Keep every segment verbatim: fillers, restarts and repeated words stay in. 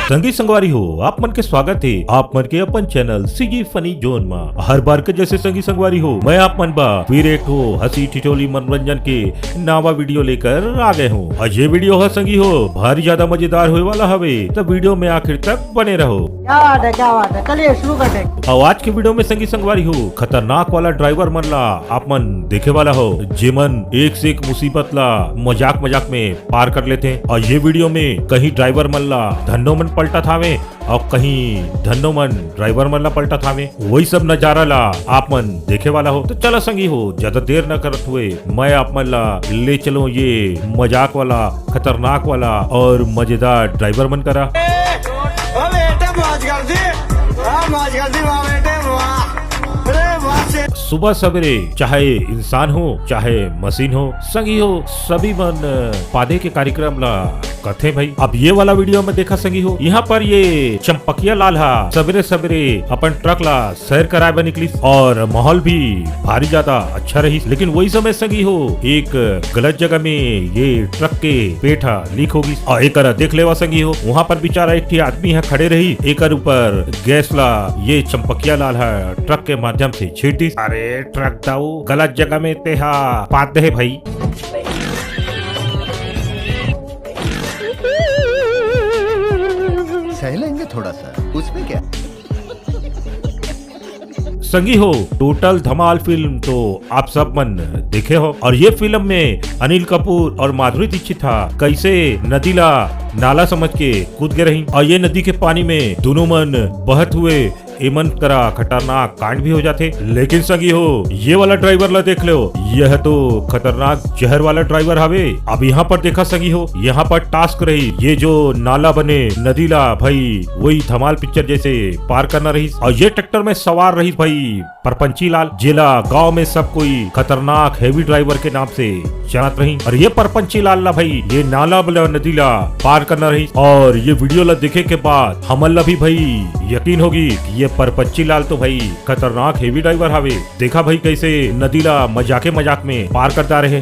संगी संगवारी हो, आप मन के स्वागत हे आप मन के अपन चैनल सीजी फनी जोन मा। हर बार के जैसे संगी संगवारी हो, मैं आप मन बर फिर एक ठो हंसी ठिठोली मनोरंजन के नावा वीडियो लेकर आ गए हूँ। और ये वीडियो ह संगी हो, भारी ज्यादा मजेदार होए वाला हवे, तो वीडियो में आखिर तक बने रहो। क्या बात है, क्या बात है। चलिए शुरू करते हैं। और आज के वीडियो में संगी संगवारी हो, खतरनाक वाला ड्राइवर मन ला आप मन देखे वाला हो, जेमन एक से एक मुसीबत ला मजाक मजाक में पार कर लेथे। और ये वीडियो में कहीं ड्राइवर मन ला धन्नो मन पलटत हावे और कहीं धन्नो मन ड्राइवर मन ला पलटत हावे। वही सब नजारा ला आप मन देखे वाला हो। तो चला संगी हो, ज्यादा देर न करत हुए मैं आप मन ला ले चलो ये मजाक वाला, खतरनाक वाला और मजेदार ड्राइवर मन करा। ओ बेटा, मौज कर दी, वाह, मौज कर दी, वाह बेटे, वाह। अरे वाह से। सुबह सवेरे चाहे इंसान हो, चाहे मशीन हो, संगी हो, सभी मन पादे के कार्यक्रम ला करथे भाई। अब ये वाला वीडियो में देखा संगी हो, यहाँ पर ये चंपकिया लाल हा सवेरे सवेरे अपन ट्रक ला सैर कराए बर निकलिस और माहौल भी भारी ज्यादा अच्छा रहिस। लेकिन वही समय संगी हो, एक गलत जगह में ये ट्रक के पेट हा लीक हो गिस और एकरा देख लेवा संगी हो, वहाँ पर बेचारा एक ठे आदमी हा खड़े रहिस, एकर ऊपर गैस ला ये चंपकिया लाल हा ट्रक के माध्यम से छीट दिस। अरे ट्रक दाऊ, गलत जगह में ते हा पाद दे हे भाई। सह लेंगे थोड़ा सा, उसमें क्या। संगी हो, टोटल धमाल फिल्म तो आप सब मन देखे हो और ये फिल्म में अनिल कपूर और माधुरी दीक्षित हा कैसे नदी ला नाला समझ के कूद गए रही और ये नदी के पानी में दोनों मन बहत हुए एमन करा खतरनाक कांड भी हो जाथे। लेकिन संगी हो, ये वाला ड्राइवर ला देख लो, यह तो खतरनाक जहर वाला ड्राइवर हवे। अब यहाँ पर देखा संगी हो, यहाँ पर टास्क रही, ये जो नाला बने नदी ला भाई, वही धमाल पिक्चर जैसे पार करना रही और ये ट्रैक्टर में सवार रही भाई परपंची लाल, जेला गांव में सब कोई खतरनाक हेवी ड्राइवर के नाम से जानत रही। और ये परपंची लाल ला भाई, ये नाला वाला नदी ला पार करना रही और ये वीडियो ला देखे के बाद हमन ला भी भाई यकीन होगी कि ये परपंची लाल तो भाई खतरनाक हेवी ड्राइवर हवे। देखा भाई कैसे नदी ला मजाके मजाक में पार करता रहे।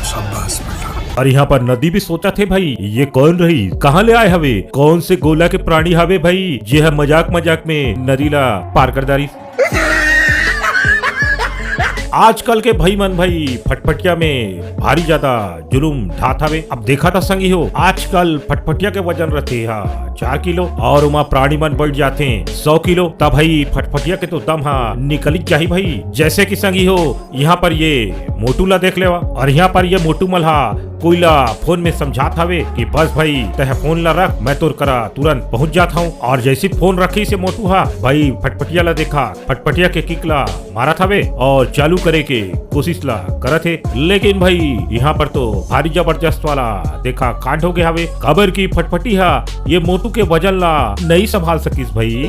शाबाश बेटा। और यहाँ पर नदी भी सोचा थे भाई, ये कौन रही, कहाँ ले आए हवे, कौन से गोला के प्राणी हवे भाई, जे ह मजाक मजाक में नदी ला पार कर डारिस। आजकल के भाई मन भाई फटफटिया में भारी ज्यादा जुलुम ढात हवे। अब देखा था संगी हो, आजकल फटफटिया के वजन रहते हा चार किलो और उमा प्राणी मन बैठ जाते हैं सौ किलो, तब भाई फटफटिया के तो दम हा निकल जाही भाई। जैसे कि संगी हो, यहाँ पर ये मोटू ला देख लेवा और यहाँ पर ये मोटू मलहा कोई ला फोन में समझात हवे कि बस भाई तह फोन ला रख, मैं तोर करा तुरंत पहुंच जात हूँ। और जैसी फोन रखी से मोटू हा भाई फटफटिया ला देखा, फटफटिया के किक ला मारत हवे और चालू करे के कोशिश ला करत हे। लेकिन भाई यहाँ पर तो भारी जबरदस्त वाला देखा कांड हो गया हवे, काबर की फटफटी हा ये मोटू के वजन ला नहीं संभाल सकिस भाई।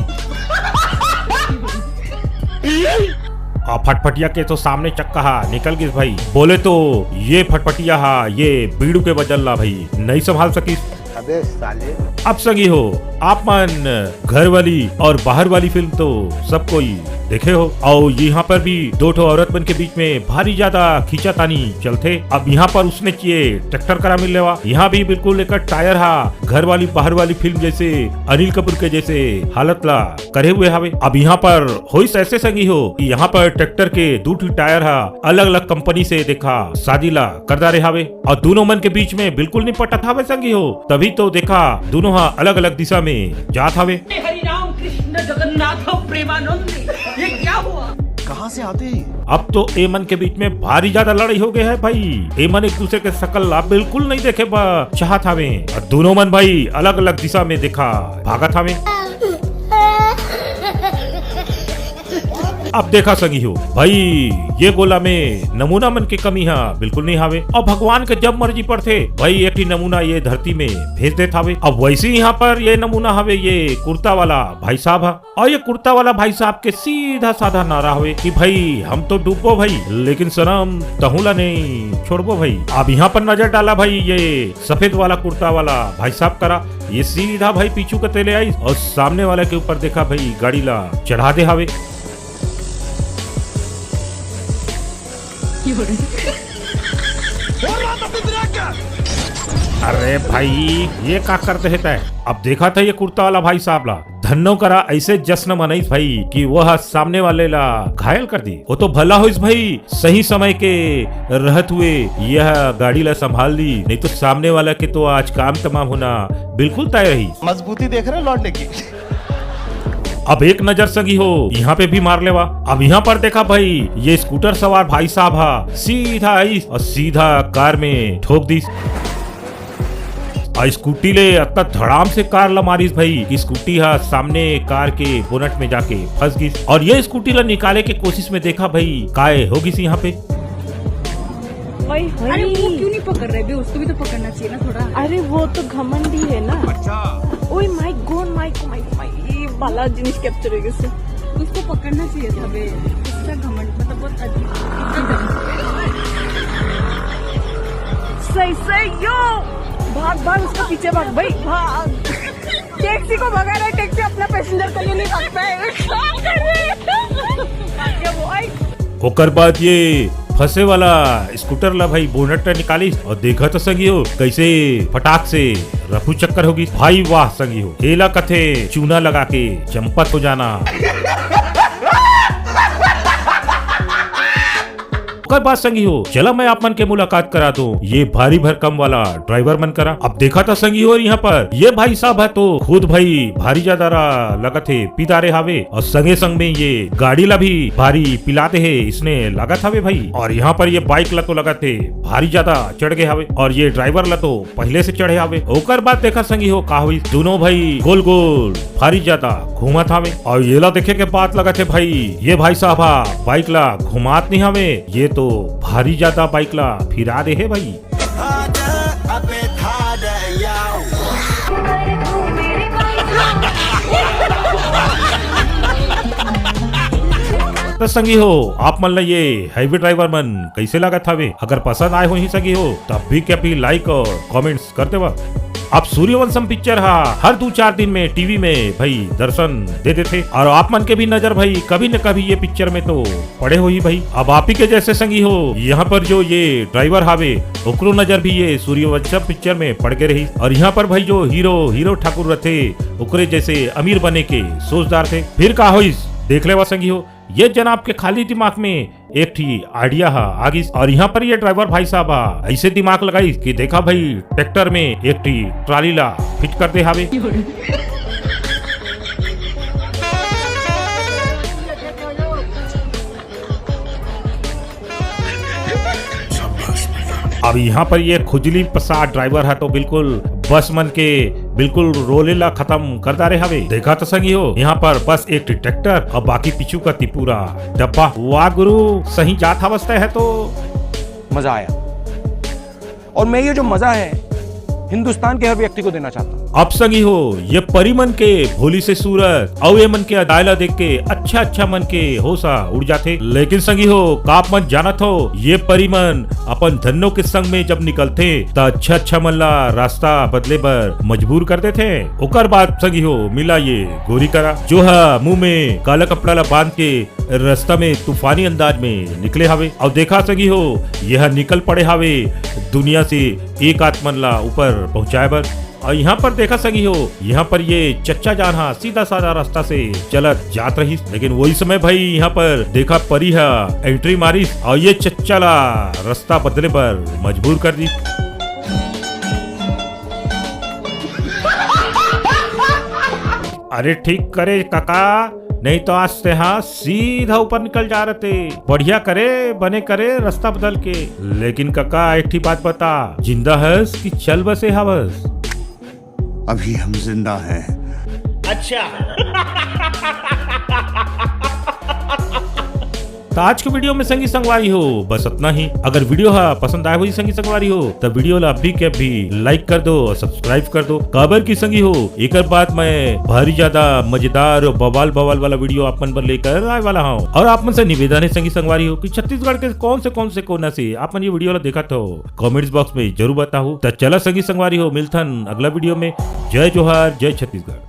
आ फटफटिया के तो सामने चक्का हा निकल गिस भाई। बोले तो ये फटफटिया हा ये बीड़ू के वजन ला भाई नहीं संभाल सकिस। अबे साले। अब संगी हो, आप मन घर वाली और बाहर वाली फिल्म तो सब कोई देखे हो, और यहाँ पर भी दो ठो औरत मन के बीच में भारी ज्यादा खींचातानी चलथे। अब यहाँ पर उसने चाहिए ट्रैक्टर करा मिल लेवा, यहाँ भी बिल्कुल एकर टायर हा घर वाली बाहर वाली फिल्म जैसे अनिल कपूर के जैसे हालत ला करे हुए हवे। अब यहाँ पर होइस ऐसे संगी हो कि यहाँ पर ट्रैक्टर के दू ठो टायर हा अलग-अलग कंपनी से देखा शादी ला कर डारे हावे और दोनों मन के बीच में बिल्कुल नहीं पटत हावे संगी हो, तभी तो देखा दोनों हा अलग-अलग दिशा में जात हावे। हरि राम कृष्ण जगन्नाथ प्रेमानंद, ये क्या हुआ? कहाँ से आते हैं? अब तो ए मन के बीच में भारी ज्यादा लड़ाई हो गई है भाई। ए मन एक दूसरे के शकल ला बिल्कुल नहीं देखे बा चाहत हावे और दोनों मन भाई अलग-अलग दिशा में देखा भागत हावे। अब देखा संगी हो भाई, ये गोला में नमूना मन के कमी हा बिल्कुल नहीं हावे। अब भगवान के जब मर्जी पड़थे भाई, एक ही नमूना ये धरती में भेज देत हावे। अब वैसे ही यहाँ पर ये नमूना हावे ये कुर्ता वाला भाई साहब हा, और ये कुर्ता वाला भाई साहब के सीधा साधा नारा हावे कि भाई हम तो डूबो भाई, लेकिन शर्म तहूँ ला नहीं छोड़बो भाई। अब यहाँ पर नजर डाला भाई ये सफेद वाला कुर्ता वाला भाई साहब करा, ये सीधा भाई पीछू कते ले आइस और सामने वाला के ऊपर देखा भाई गाड़ी ला चढ़ा दे हावे। अरे भाई, ये का करते है तय? अब देखा था ये कुर्ता वाला भाई साहब ला, धन्नो करा ऐसे जश्न मनाइस भाई कि वह सामने वाले ला घायल कर दी। वो तो भला होइस भाई, सही समय के रहत हुए यह गाड़ी ला संभाल ली, नहीं तो सामने वाला के तो आज काम तमाम होना बिल्कुल तय रही। मजबूती देख रहे लौटने की। अब एक नजर संगी हो यहाँ पे भी मार लेवा। अब यहाँ पर देखा भाई, ये स्कूटर सवार भाई साहब हा सीधा आइस और सीधा कार में ठोक दीस। और स्कूटी ले अतना धड़ाम से कार ला मारिस भाई कि स्कूटी हा सामने कार के बोनट में जाके फंस गई। और ये स्कूटी ला निकाले के कोशिश में देखा भाई काय हो गई यहाँ पे। अरे वो क्यों नहीं पकड़ रहे बे? उसको भी तो पकड़ना चाहिए ना थोड़ा। अरे वो तो घमंडी है ना। अच्छा। ओए माय गॉड, माय माय माय, ये वाला जिनिस कैप्चर हो गया। उसको पकड़ना चाहिए था बे। इसका घमंड मतलब बहुत अजीब। सही सही यो। भाग भाग, उसका पीछे भाग भाई, भाग। टैक्सी को भगा रहा है, टैक्सी अपना पैसेंजर को ले नहीं सकता है। क्या कर रहे हैं? ओकर बाद ये फंसे वाला स्कूटर ला भाई बोनट ला निकालिस और देखा तो संगी हो कैसे फटाक से रफू चक्कर होगी। भाई वाह संगी हो, एला कथे चूना लगा के चंपत हो जाना। ओकर बाद संगी हो, चला मैं आप मन के मुलाकात करा दूं ये भारी भरकम वाला ड्राइवर मन करा। अब देखा था संगी हो, यहाँ पर ये भाई साहब है तो खुद भाई भारी ज्यादा रा लगत है पिदारे हावे और संगे संग में ये गाड़ी ला भी भारी पिलाते है इसने लागत हावे भाई। और यहाँ पर ये बाइक ला तो लगत है भारी ज्यादा चढ़ गए हावे और ये ड्राइवर ला तो पहले से चढ़े हावे। ओकर बाद देखा संगी हो का हुई, दोनों भाई गोल गोल भारी ज्यादा घूमत हावे। और ये ला देखे के बाद लगत है भाई, ये भाई साहब हा बाइक ला घुमात नहीं हावे, ये तो भारी ज्यादा बाइक ला फिरा दे है भाई। तो संगी हो, आप मन ला ये हाईवे ड्राइवर मन कैसे लागत हावे? अगर पसंद आए हो ही संगी हो, तब भी क्या भी लाइक और कमेंट्स कर देवा। अब सूर्यवंशम पिक्चर हा हर दो चार दिन में टीवी में भाई दर्शन दे देथे और आप मन के भी नजर भाई कभी न कभी ये पिक्चर में तो पड़े हो ही भाई। अब आप ही के जैसे संगी हो, यहाँ पर जो ये ड्राइवर हावे ओकरो नजर भी ये सूर्यवंशम पिक्चर में पड़ के रही। और यहाँ पर भाई जो हीरो हीरो ठाकुर रथे ओकरे जैसे अमीर बने के सोचदार थे। फिर का होइस देख लेवा संगी हो, ये जनाब के खाली दिमाग में एक ठी आइडिया हा आगिस और यहाँ पर ये ड्राइवर भाई साहब हा ऐसे दिमाग लगाइस कि देखा भाई ट्रैक्टर में एक ठी ट्राली ला फिट कर दे हावे। अब यहाँ पर ये खुजली पसा ड्राइवर है तो बिल्कुल बस मन के बिल्कुल रोले ला खत्म कर डारे हवे। देखा तो संगी हो, यहाँ पर बस एक ठी ट्रैक्टर और बाकी पीछू का ती पूरा डब्बा। वाह गुरु, सही जात हवस तय है तो। मजा आया। और मैं ये जो मजा है हिंदुस्तान के हर व्यक्ति को देना चाहता हूँ। अब संगी हो, ये परी मन के भोली से सूरत अउ ये मन के अदायला देख के अच्छा अच्छा मन के होसा उड़ जाथे। लेकिन संगी हो, का आप मन जानत हो, ये परी मन अपन धन्नो के संग में जब निकलथे त अच्छा अच्छा मन ला रास्ता बदले बर मजबूर कर देथे। ओकर बाद संगी हो, मिला ये गोरी करा जो ह मुंह में काला कपड़ा ला बांध के रास्ता में तूफानी अंदाज में निकले हावे। अउ देखा संगी हो, यह निकल पड़े हावे दुनिया से एक आत्मन ला ऊपर पहुंचाए बर। और यहाँ पर देखा संगी हो, यहाँ पर ये चच्चा जान हा सीधा साधा रास्ता से चलत जात रहिस, लेकिन वही समय भाई यहाँ पर देखा परी हा एंट्री मारिस और ये चच्चा ला रास्ता बदले बर मजबूर कर दी। अरे ठीक करे काका, नहीं तो आज से हा सीधा ऊपर निकल जा रहते। बढ़िया करे, बने करे रास्ता बदल के। लेकिन काका, एक ठी बात बता, जिंदा हस कि चल बसे हवस? अभी हम जिंदा हैं। त आज के वीडियो में संगी संगवारी हो बस अतना ही। अगर वीडियो हा पसंद आए होही संगी संगवारी हो, त वीडियो ला अभी के अभी लाइक कर दो और सब्सक्राइब कर दो। काबर की संगी हो, एकर बाद मैं भारी ज्यादा मजेदार और बवाल बवाल वाला वीडियो आप मन बर लेकर आए वाला हूँ। और आप मन से निवेदन है संगी संगवारी हो कि छत्तीसगढ़ के कौन से कौन से कोना से आप मन ये वीडियो ला देखत हो, कमेंट्स बॉक्स में जरूर बताओ। त चला संगी संगवारी हो, मिलथन अगला वीडियो में। जय जोहार, जय छत्तीसगढ़।